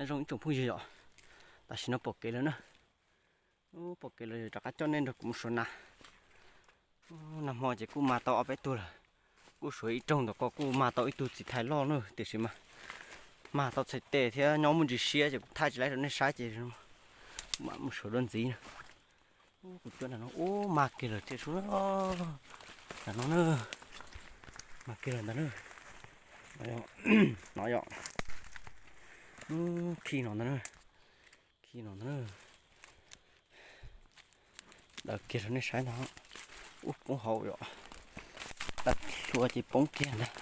Nyob zoo ib tsoom phooj ywg yom, tam sim no pom kev lawm na. Pom kev lawm rov qab coj nej nrog kuv mus suav nas. Nag hmo ces kuj mag tau ob peb tug lawm, kuj suav ib rooj ntawm ko kuj mag tau ib tug txiv thais loj na, tiam sis mas mag tau txhais tes thiab nyob muaj ntsis siab ces kuv thaij tsis laib rau nej saib ces kuv mam mus suav dua ntxiv na. Kuv cuab nram no, ub, mag kiag lawm thiab sub na. Nram no na, mag kiag lawm ntag na. No yom, khi no ntag na, khi no ntag na. Daws kiag rau nej saib ntag. Ub, poob hauv yom, daws hlua ces poob kiag ntag.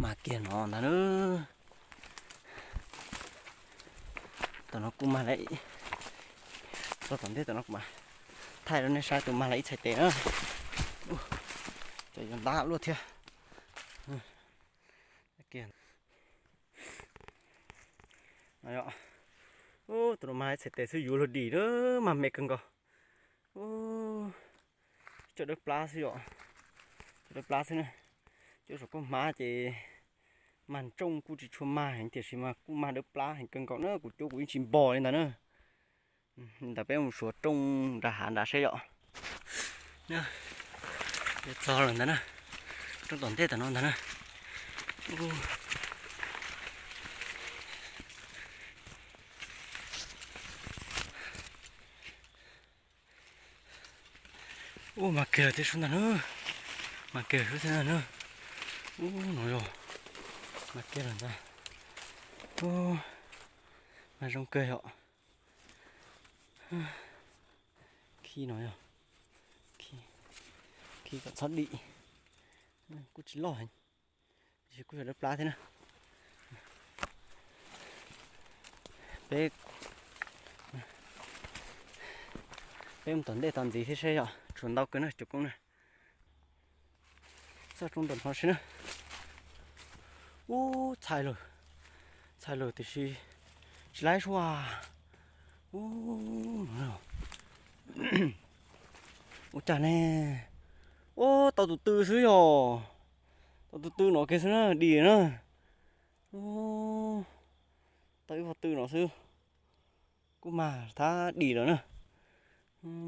Mag kiag no ntag na. Tom no kuj mag lawm, txog tom ntej tom no kuv mam thaij rau nej saib tus mag lawm ib txhais tes na. Cov yuav ntab luaj thiab. Ub, tus no mag ib txhais tes xwb yuav luag dim na, mag me kawg nkaus. Ub, cov dawb plab xwb yom, cov dawb plab xwb na. Cov saum koj hmab ces mag ntsooj kuj tsis tshua mag heev tiam sis mas kuj mag dawb plab heev kawg nkaus na, kuv cuab kuv yeej tsis npo li ntawd na. Li ntawd peb mus suav rooj nram hav nrad seb yom. Txog lawm ntag na, rooj tom ntej tom no ntag na. Ub, mag kiag lawm thiab sub ntag na, mag kiag lawm sub thiab ntag na. Ub, no yog, mag kiag lawm ntag. Ub, mag zoo kawg yom. Khi no yog, khi kom txhob dim, kuj tsis loj heev, tiam sis kuj yog dawb plab thiab na. Peb, peb mus tom ntej tom ntxiv thiab seb yom, tshuav ntau kawg na cov phooj na. Txog rooj tom no seb na. Ub, txhais lawm, txhais lawm tiam sis tsis laib sua. Ub, ua cas ne? Ub, tau tus tw xwb yog, tau tus tw no kiag xwb na, dim na. Ub, tau ib qho tw no xwb, kuj mag thab dim lawm na.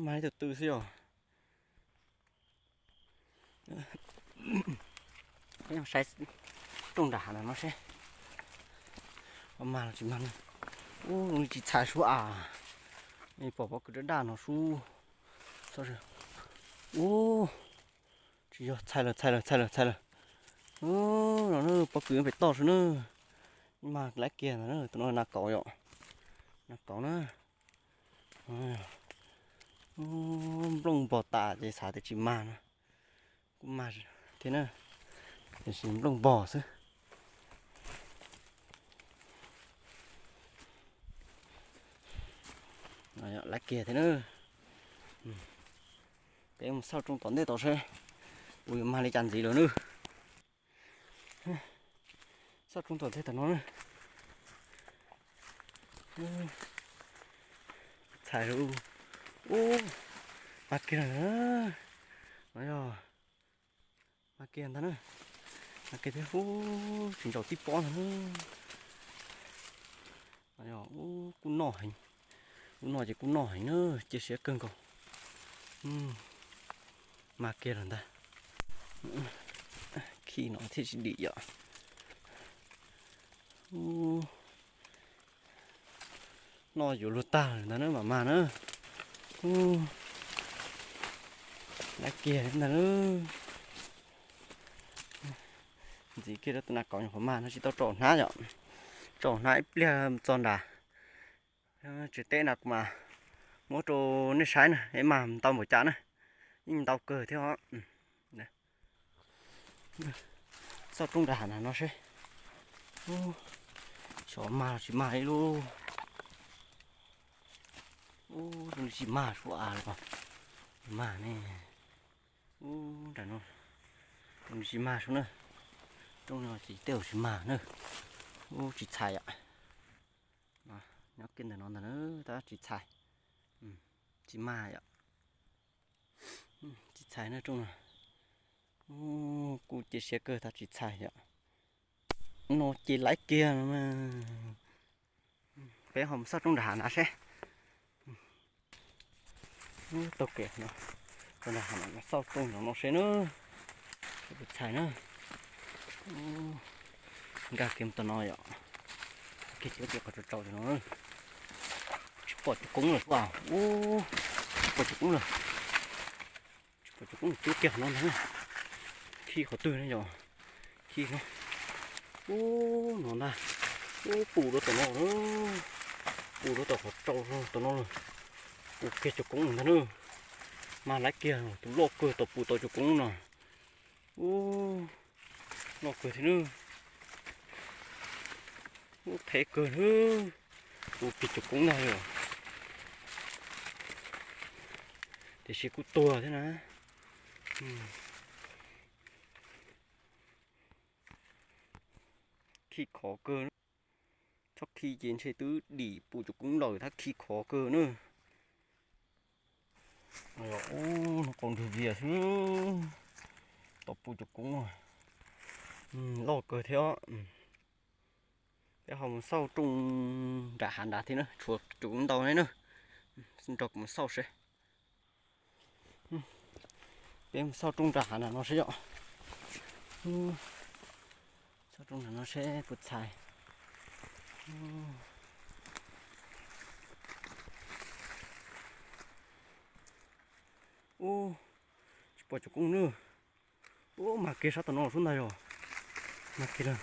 Mag ib tug tw xwb yog. Peb saib rooj nram hav no seb mag los tsis mag. Ub, zoo li tsis txhais sub as, pom pob kws daj daj no sub. Ub, tsis yog, txhais lawm, txhais lawm, txhais lawm, txhais lawm. Ub, no pob kws pem toj sub na. Mag laib kiag ntag na, tus no nas kauv yom, nas kauv na. Nplooj npog tas ces xav tias tsis mag no, kuj mag thiab na, tiam sis nplooj npog xwb. Laib kiag thiab na. Peb mus xauj rooj tom ntej tod seb puas yuav mag li cas ntxiv lawm na. Xauj rooj tom ntej tom no na. Txhais lawm. Ub, mag kiag lawm. No yog, mag kiag ntag na. Mag kiag thiab, ub, tsis ntsaum tib pob ntag na. Ub, kuj noj heev, kuj noj ces kuj noj heev na, cia siab kawg nkaus. Mag kiag lawm ntag. Khi no thiaj tsis dim yom. Noj yuav luag tag lawm ntag na, mam mag na. Laib kiag ntag na. Ntxiv kiag rau tus nas kauv nyuam qhuav mag no tsis tau tsom hnab yom. Tsom hnab ib pliag txog nrad, tsev teb na kuv mam muab rau nej saib na, es mag ntau npaum cas na. Yeej ntau kawg thiab os. Xauj rooj nram hav no seb. Xyov mag los tsis mag li lauj. Ub, zoo li tsis mag sua as los, mag ne. Ub, nram no zoo li tsis mag sua na. Rooj no ces tej zaum tsis mag na. Ub, tsis txhais yom. Nyob kiag ntawm no ntag na, tab tsis txhais. Tsis mag yom. Tsis txhais na rooj no. Ub, Cia siab kawg tab tsis txhais yom. No ces laiv kiag no. Peb ho mus xauj rooj nram hav nrad seb. Tau kev no, tau nram hav no xauj rooj no seb na. Seb puas txhais na. Nkag kiag mus tom no yom. Kiag cuab kiag qhov tsau tsau no. Tsis pom cov koob lawm. Ub, tsis pom cov koob lawm. Tsis pom cov koob cuab kiag qhov no ntag na. Khib qhov twg ne yom? Khib no. Ub, no ntag. Ub, pus rau tom no na. Pus rau tom qhov tsau tom no lawm. Pus kiag cov koob ntag na. Mas laiv kiag tus loj kawg tau pus tau cov koob no. Ub, loj kawg thiab na. Ub, phem kawg na. Pus kiag cov koob ntag yom. Tiam sis kuj tuag thiab na. Khib khov kawg. Txhob khib ces ntshe twb dim pus cov koob lawm, tab khib khov kawg na. Ub, no qau nrug vias xwb. Tau pus cov koob loj kawg thiab. Peb ho mus xauj rooj nram hav nrad thiab na, tshuav cov koob ntau ne na. Nrog kuv mus xauj seb. Peb mus xauj rooj nram hav nrad no seb yom. Xauj rooj nrad no seb puas txhais. Ub, tsis pom cov koob na. Ub, mag kiag sab tom no sub ntag yog. Mag kiag lawm.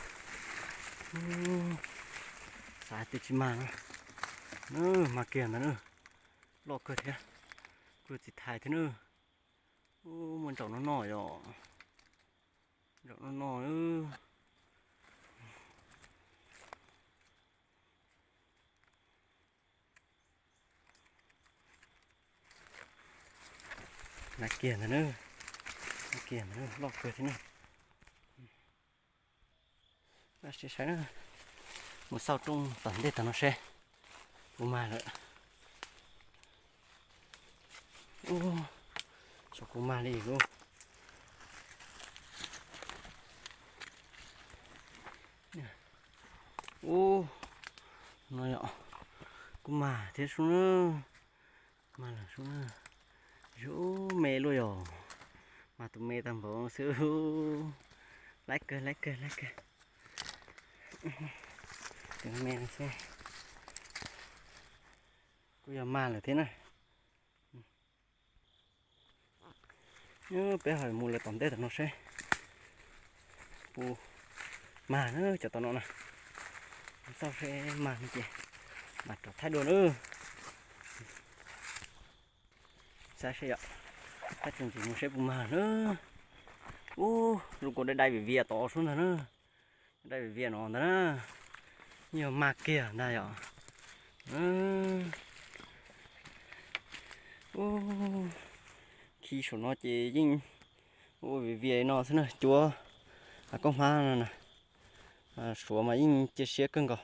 Xav tias tsis mag na. Mag kiag ntag na. Loj kawg thiab. Kuj txiv thais thiab na. Ub, muaj ntsaum no noj yom. Ntsaum no noj. Mag kiag ntag na. Mag kiag ntag na, loj kawg thiab na. Saib na, mus xauj rooj tom ntej tom no seb puas mag lawm. Ub, tsis pom mag li lauj. Ub, no yom, kuj mag thiab sub na. Mag lawm sub na. Zoo me luaj yog. Mag tus me tag npaum xwb. Laib kawg, laib kawg, laib kawg. Tus me no xwb. Kuj yog mag lawm thiab na. Peb ho mus lawm tom ntej tom no seb puas mag na cov tom no na. Xauj seb mag no ces mam rov thaij dua na. Saib seb yom, tab tsis ntxim mus seb puas mag na. Ub, zoo nkaus dai dai vias vias tod sub ntag na. Dai vias vias no ntag na. Yog mag kiag ntag yom. Ub, khi saum no ces yeej ua vias vias no xwb na, cuab koj hmab no na. Suav mas yeej cia siab kawg nkaus.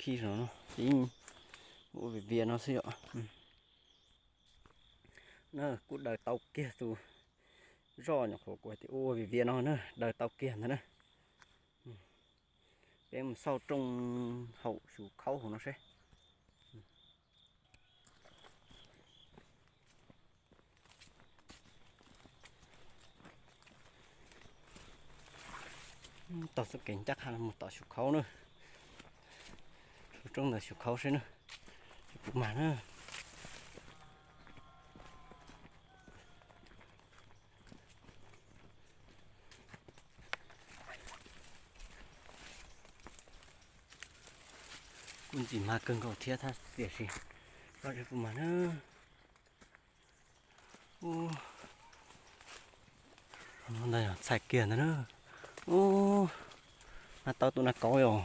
Khi saum no ces yeej ua vias vias no xwb yom. Na, kuj daws tau kiag tus zoj nyuam qhuav kuv hais tias ua vias vias no na, daws tau kiag ntag na. Peb mus xauj rooj haum xyuv khaub hauv no seb. Taug txoj kev ncaj qha mus tom xyuv khaub na. Xauj rooj ntawm xyuv khaub seb na, puas mag na. Kuj ntxim mag kawg nkaus thiab tab tiam sis los tsis puas mag na. Ub, ntag yog txhais kiag ntag na. Ub, na tau tus nas kauv yom.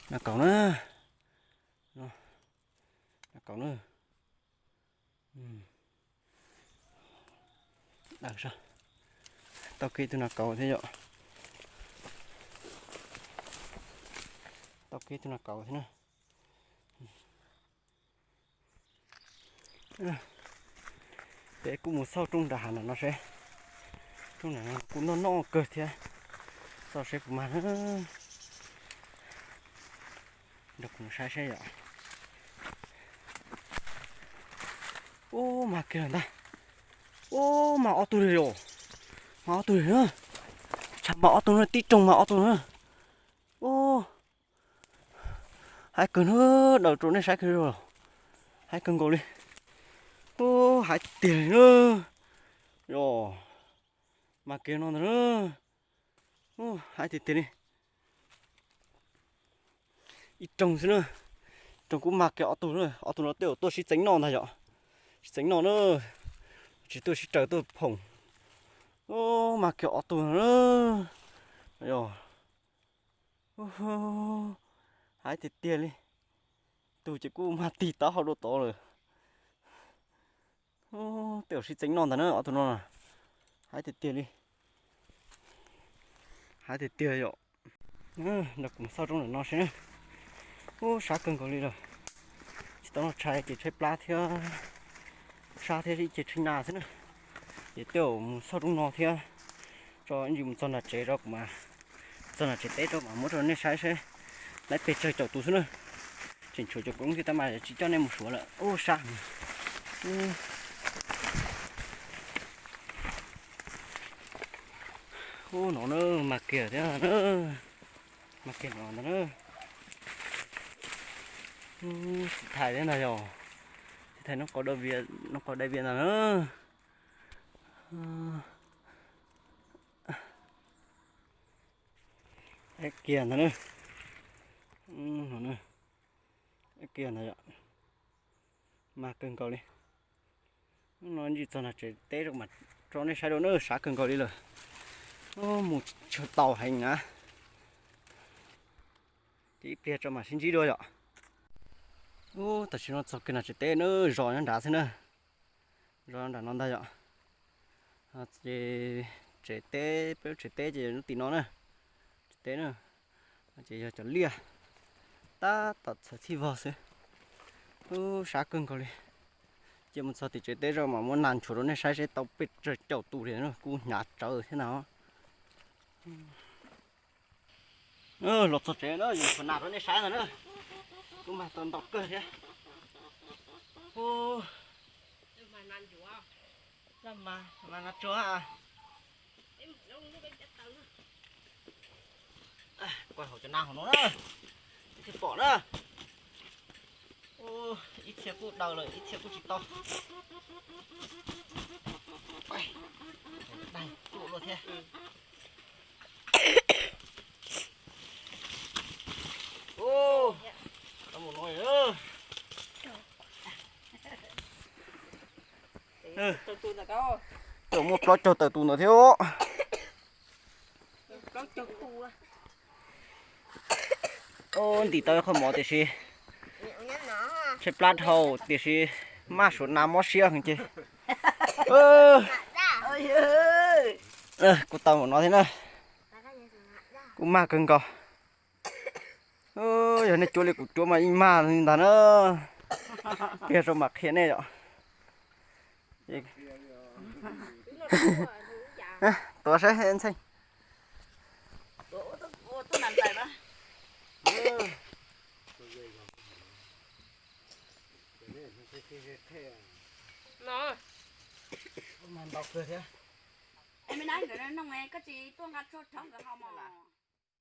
Nas kauv na. Nas kauv na. Tau kiag tus nas kauv thiab yom. Tau kiag tus nas kauv thiab na. Peb kuj mus xauj rooj nram hav no seb Rooj ntawm no kuj noj noj kawg thiab. Txog seb puas mag na. Nrog kuv mus saib seb yom. Ub, mag kiag lawm ntag. Ub, mag ob tug li yom. Mag ob tug li na. Tshav mag ob tug na, tib rooj mag ob tug na. Ub, haib kawg na, daws rau nej saib kawg li. Haib kawg nkaus li. Ub, haib tiag tiag li na. Yog, mag kiag no ntag na. Ub, haib tiag tiag li. Ib rooj xwb na. Rooj kuj mag kiag ob tug na, ob tug no tej zaum tuaj sib txeev noj ntag yom. Sib txeev noj na. Tsis tuaj sib raws tuaj phoom. Ub, mag kiag ob tug na. Yog, haib tiag tiag li. Tus ces kuj mag tig taub hau dua tod lawm. Ub, tej zaum sib txeev noj ntag na ob tug no na. Haib tiag tiag li. Haib tiag tiag yom. Nrog kuv mus xauj roob ntawm no seb na. Ub, sab kawg nkaus li lawm. Tsis tau noj tshais ces tshaib plab thiab, sab thiab ib ce tshaib na xwb na. Ces tej zaum mus xauj roob no thiab, tso ib ntsis mus txog nram tsev rau kuv mas, txog nram tsev teb rau mas muab rau nej saib seb lawv pes tsawg caum tus xwb na. Tseem tshuav cov koob thiab tab mas tsis coj nej mus suav lawm. Ub, sab. Ub, no na, mag kiag thiab na. Mag kiag no ntag na. Ub, txiv thais thiab ntag yog. Txiv thais noj qos dai vias, noj qos dai vias ntag na. Kiag ntag na. Kiag ntag yom. Mag kawg nkaus li. Hnub no ntsis txog nram tsev teb rau mas tso nej saib rau na, sab kawg nkaus li lawm. Mus tsis tau heev na. Ces ib pliag tso mam sib ntsib dua yom. Ub, tam sim no txog kiag nram tsev teb na, zos nyob nrad xwb na. Zos nram no ntag yom. Ces tsev teb, peb lub tsev teb ces lub tim no na. Tsev teb na. Ces yog cov liaj tab tom txhawv txhij vog xwb. Ub, sab kawg nkaus li. Ces mus txog tim tsev teb zog mas muab nas nchuav rau nej saib seb tau pes tsawg caum tus li, kuj hnyav tsawv thiab na. Los txog tsev na, yuav nchuav nas rau nej saib ntag na. Kuj mag tau ntau kawg thiab. Ub, mas nas tsuag. Kuaj hauv cov nas hauv no na, ib txhia pom na. Ib txhia kuj daws lawm, ib txhia kuj tsis tau. Daig tuaj luaj thiab. Ub, tau mus no. Tej zaum muaj plaub caug tawm tus ntawd thiab. Ntim tau ib qho mov tiam sis tshaib plab dhau tiam sis maj suav nas mob siab heev ces kuj tau mus no thiab na. Kuj mag kawg nkaus. Yog nej cuab li kuv cuab mas yeej mag li ntag na. Tiag rau mam qhia nej yom. Tuav saib Ntxhee. Ntau kawg thiab. Koj tsis tuaj nqa tsho rhaub nkawd haus mov?